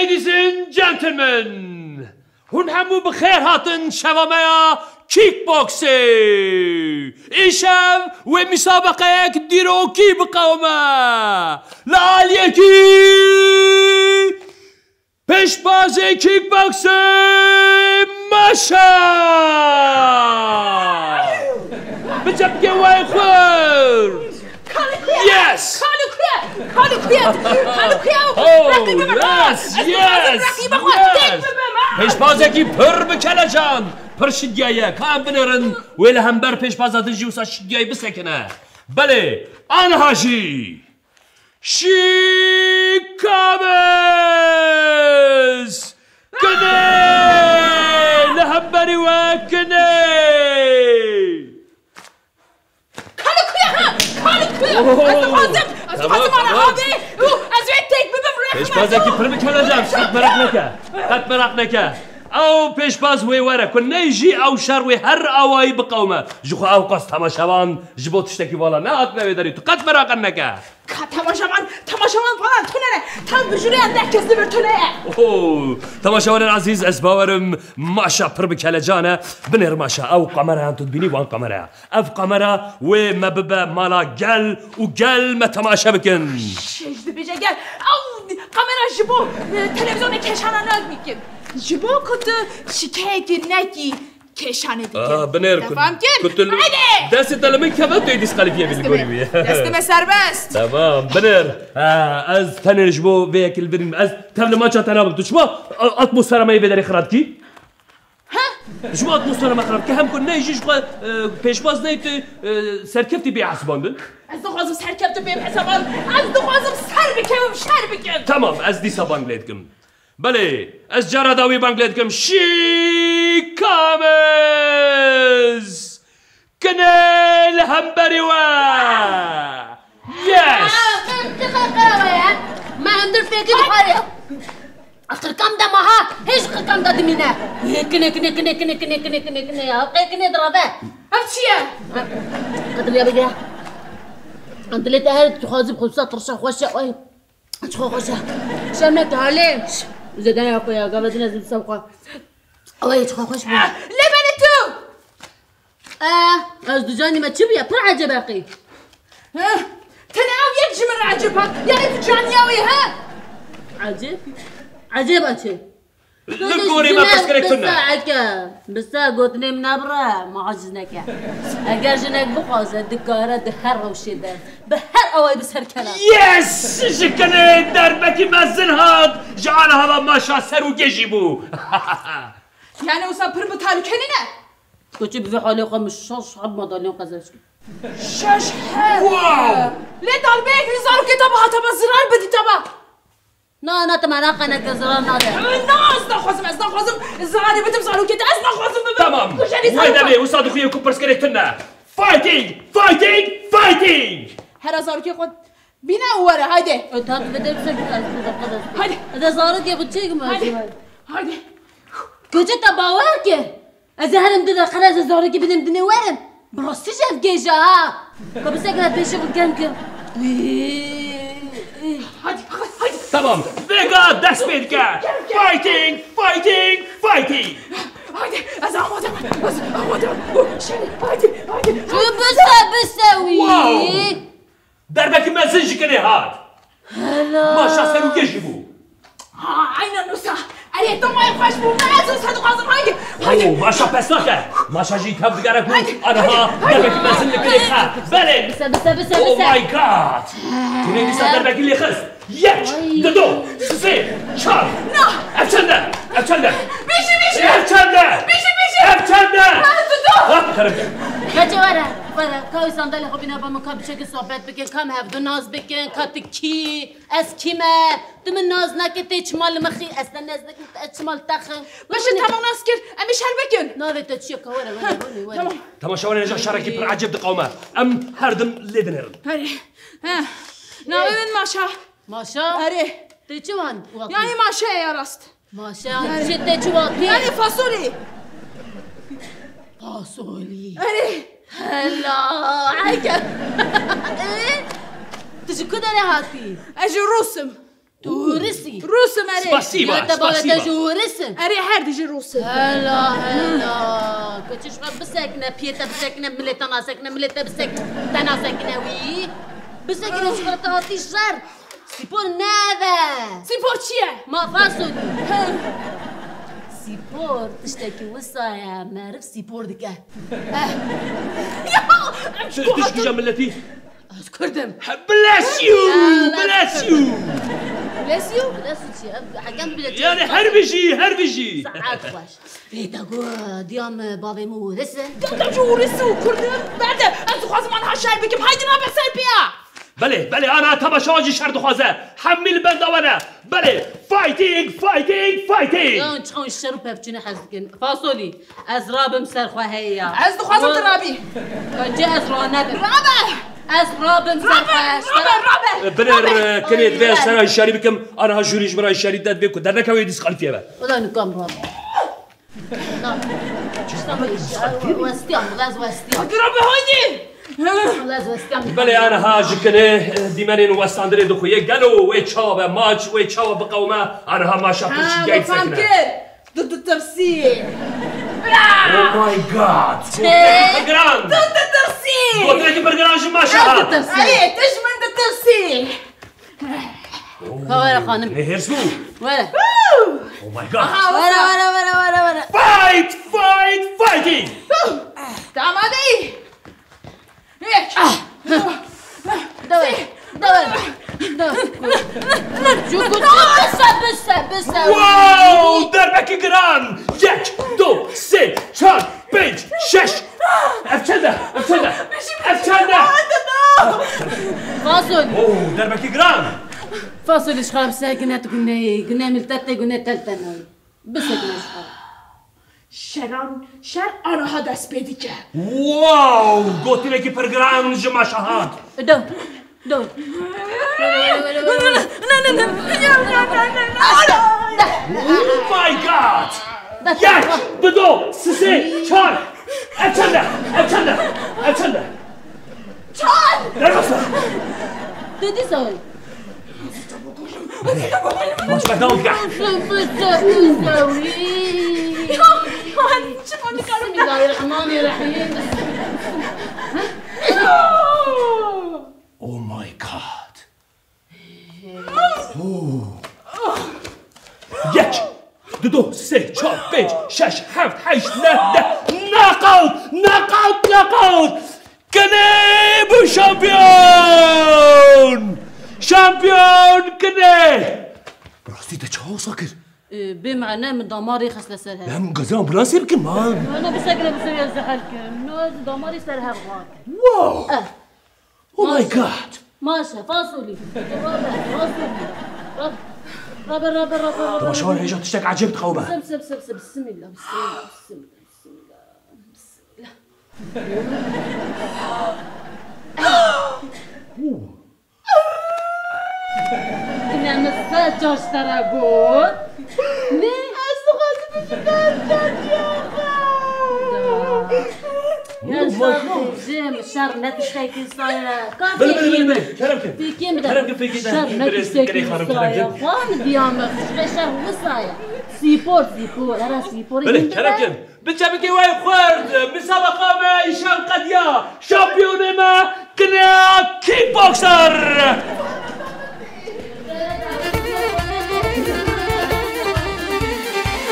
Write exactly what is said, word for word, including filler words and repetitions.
Ladies and gentlemen, hûn hemû bi xêr hatin şeva me ya kickboxê. Îşev wê misabeqeyek dîrokî biqewime. Li aliyekî pêşbazê kickboxê Maşa! Bi çepkê wê xurt! Yes! Kalukuya! Kalukuya! Kalukuya! Oh, yes, yes, yes! Pêşbazekî pir bi kelecan, pir şidya ye. Ka em binêrin, wê li hember pêşbaza din jî wisa şidyayî bisekine. Belê, aniha jî. Şîkamiz! Kinê! Li hemberî we kinê! Kalukuya ha! Kalukuya! Oh! Ez dixwazim, ez dixwazim ana abi! Ez wê têk bibim rehmet! Pêşbazekî pir bi kelecan, qet meraq neke. Qet meraq neke. Ew pêşbaz wê were, ku ney jî ew şer wê her awayî biqewime. Ji xwe ew qas temaşevan ji bo tiştekî vala nehatine wê derî. Tu qet meraqan neke. Ka temaşevan, temaşevan falan tune ne. Tam bi jûreya deh kes li vir tune ye. Oho, temaşevanên ezîz, ez bawerim Maşa pir bi kelecan e. Binêr Maşa, ew kamerayan tu dibînî wan kameraya. Ev kamera wê me bibe mala gel û gel me temaşe bikin. Şêj dibêje gel. Ew kamera ji bo, e, televîzyonê keşana ne bikin. Ji bo ku tu şikeyekî nekî. Kêşanê dikin. Aa, binêr ku, ku tu li destê te li min keve, tu yê dîskalîfiye bî li gorî wî. Destê me serbest. Tamam, binêr. Ha, ez tenê ji bo vê yekê li vir nîm. Ez tev li maça te nabim. Tu çima, a, atmosfera me yê vê derê xira dikî? Ha? Tu çima atmosfera me xira dikî? Hem ku ney jî ji xwe, e, pêşbaz ney tu, e, serkeftî bê hesibandin. Ez dixwazim serkeftî bê hesibandin. Ez dixwazim ser bikevim, şer bikim. Tamam, ez dîsa bang lê dikim. Belê, ez cara dawî bang lê dikim. Şîkamiz! Kinê li hemberî we! Yes! Qirkam de maha, hê ji qirkam de dimîne. Kinê, kinê, kinê, kinê, ya. Qê kinê dirave. Ev çi ye? Qediriya bigire. Em dilê te her dixwazî bi xwe tirşa xweş e. Ay. Çiqo xweş e. Şerm neke halê. Zêde ya xwe ya, gava din ez dibisam xwe. Ew ê çiqo xweş bû. Lê belê tu! Eh, ez dicanî me çi bûye? Pir ecêb e qî. Heh, tenê ev yek ji min re ecêb hat. Yanî tu caniya wê, he? Ecêb? Ecêb e çi? Li gorî me pirsgirêk tune. Bise eke, bise gotinê min nebire, ma aciz neke. Eger jinek bixwaze, dikare di her rewşê de, bi her awayî bi ser kena. Yes! Ji kinê derbekî mezin hat, ji aniha ve Maşa ser û gêjî bû. Yani wisa pir bi talûke nîne? Koçê bi vê halê xwe min şeş heb madalyon qezenç kir. Şeş heb? Wow! Lê darbeyek li zarokê te bihata me zirar bidî te be. Na, na, te meraqe neke, zirar nade. Na, ez naxwazim, ez naxwazim zirarê bidim zarokê te, ez naxwazim bibim. Tamam. Kujerî zarokê. Wê demê wisa dixuye ku pirsgirêk tune. Fighting! Fighting! Fighting! Hera zarokê xwe bîne û were, haydi. E, tat vede bize ki ez bu kadar. Haydi. Ede zarokê xwe çêkim. Haydi. Haydi. Koçê te bawer ke. Ez ê herim di deqe ez ê zarokê bidim dinê werim. Bi rastî jî ev gêj e ha. Ka bi sekre pêşî xwe keng kim. Hadi, hadi. Tamam. Vêga dest pê dike. Fighting, fighting, fighting. Hadi, ez amade me. Ez amade me. Şerî, hadi, hadi. Tu bise, bise wî. Wow. Derbekî mezin ji kinê hat. Hela. Maşa ser û gêjî bû. Ha, aynen wisa. Erê, tu may xweş bû. Ez wisa dixwazim. Haydi, haydi. Oo, Maşa pes nake. Maşa jî tev digere ku aniha derbekî mezin li kinê hat. Belê. Bise, bise, bise, bise. Oh my God. Kinê dîsa derbekî lê xist. Yek, ay, dido, sê, çar. Na. Ev çend e? Ev çend e? Bêjî, bêjî. Ev çend e? Bêjî, bêjî. Ev çend e? Ha, dido. Ha, kerem. Keçê were, were. Ka wî sandalê xwe bîne ba min, ka biçekî sohbet bikin, ka em hevdu nas bikin, ka tu kî, ez kî me. Tu min nas nake, tê çima li min xî, ez te nez dikim, ez çima li te xim. Baş e, tamam nas kir, em ê şer bikin. Navê te çi ye, ka were, were, were, were. Tamam. Temaşevanên hêja, şerekî pir ecêb diqewime. Em her dim lê dinêrin. Hadi. Ha. Navê min Maşa. Maşa? Erê. Tê çi wan wekî? Yani maşe ya rast. Maşe, yani çi tê çi wekî? Yani fasolî. Fasolî. Erê. Hela, eke. E? Tu ji ku derê hatî? Ez ji Rûs im. Tu Rûs î? Rûs im erê. Spasiba, Diyete bavete spasiba. Ji Rûs in. Erê, her dijî Rûs in. Hela, hela. Keçi ji xwe bisekine, piyê te bisekine, milê te nasekine, milê te bisekine, te nasekine wî. Bisekine ji xwe te hatî şer. Spor ne ev e. Spor çi ye? Ma fason. Spor tiştekî wisa ye, meriv spor dike. Ya, em ji Tu, ku tu ji hatin? Kîja miletî? Ez Kurd im. Bless you! Bless you! Bless you? Bless you çi? Ev heken bile Yani her bijî, her bijî. Saet xweş. Ê te got, diyam bavê min Ûris e. Diyam te ji Ûris û Kurd e. Berde, ez dixwazim aniha şer bikim. Haydi nabe ser piya. Belê, belê, ana temaşevan jî şer dixwaze. Hemî li benda we ne. Belê, fighting, fighting, fighting. Ya, çiqan şer û pevçûnê hez dikin. Fasolî, ez rabim ser xwe heye ya. Ez dixwazim tu rabî. Bence ez ranebim. Rabe! Ez rabim ser xwe. Rabe, rabe, rabe. Binêr, e, kenê divê ez sera hişyarî bikim. Aniha jûrî ji min re hişyarî dide, divê ku dernekewê dîskalîfiye be. Wela nikam rabim. Na. Westiyam, ez westiyam. Hadi rabe, haydi. Wela ez westiyam. Belê aniha ji kenê, e, dîmenên westandirê dixuye. Gelo wê çawa be maç, wê çawa biqewime, aniha maça pir Ha, çi geyt fam sekine. Kir. Tu ditirsî. Bra! Oh my God! Çi? Gotinekî pir giran! Tu ditirsî! Gotinekî pir giran ji maşa. Ez ditirsî. Erê, tu ji min ditirsî. Ka were xanim. Ne hêrs bû? Were. Oh my God! Aha, Were, were, were, were, were. Fight! Fight! Fighting! Tu amadeyî? Yek. Ah. Dawê, dawê, dawê. Çukur, bise, bise, bise. Wow! Derbekî giran! Yek, du, sê, çar, pênc, şeş. Ev çend e? Ev çend e? Ev çend e? Fasolî. Oh, derbekî giran! Fasolî ji xwe re bise, gune tu gune, gune miltet te, gune tel te ne. Bisekine ji xwe. Şeran, şer aniha dest pê dike. Wow! Gotinekî pir giran ji me şahat. Do, do. Oh my God! Yek, du, do, sisê, çar. Ev çend e? Ev çend e? Ev çend e? Çar! Derbas e. Tu dîsa wî. Maç berdewam dike. Bismillahirrahmanirrahim. Oh my God. Oh. Yek, du, do, sê, çar, pênc, şeş, heft, heşt, neh, deh. Knockout! Knockout! Knockout! Kine bû şampiyon! Şampiyon Kine! Rastî te çawa wisa kir? Ê, bê mane min damarê xist li ser hev. Em gazê ambulansê bikin ma. Mane bisekine bi ser zehel kir. No ez damarê ser hev xwar kir. Wow! Eh. Oh my God! Maşe, fasolî. Rabe, fasolî. Rabe, rabe, rabe, rabe. Temaşevan hêja tiştek ecêb dixewime. Sib, sib, sib, sib. Bismillah, bismillah, bismillah, bismillah. Bismillah. Dîne min sed car ji te re got. Ne? Ez dixwazim bibim ber cadiya xwe. Ya ji xwe bêjim, şer ne tiştekî wisa ye. Ka Belê, belê, belê, belê. Kerem kin. Fêkiyê min de. Kerem kin, fêkiyê de. Şer ne Belê, tiştekî kerê xanim, wisa kerem ye. kin. Xwe min diya min, tiştê şer wisa ye. Spor, spor, era sporê Belê, min kerem bide. kin. Biçe bike wey xurt, misabeqa me îşan qediya, şampiyonê me Kine Kickboxer!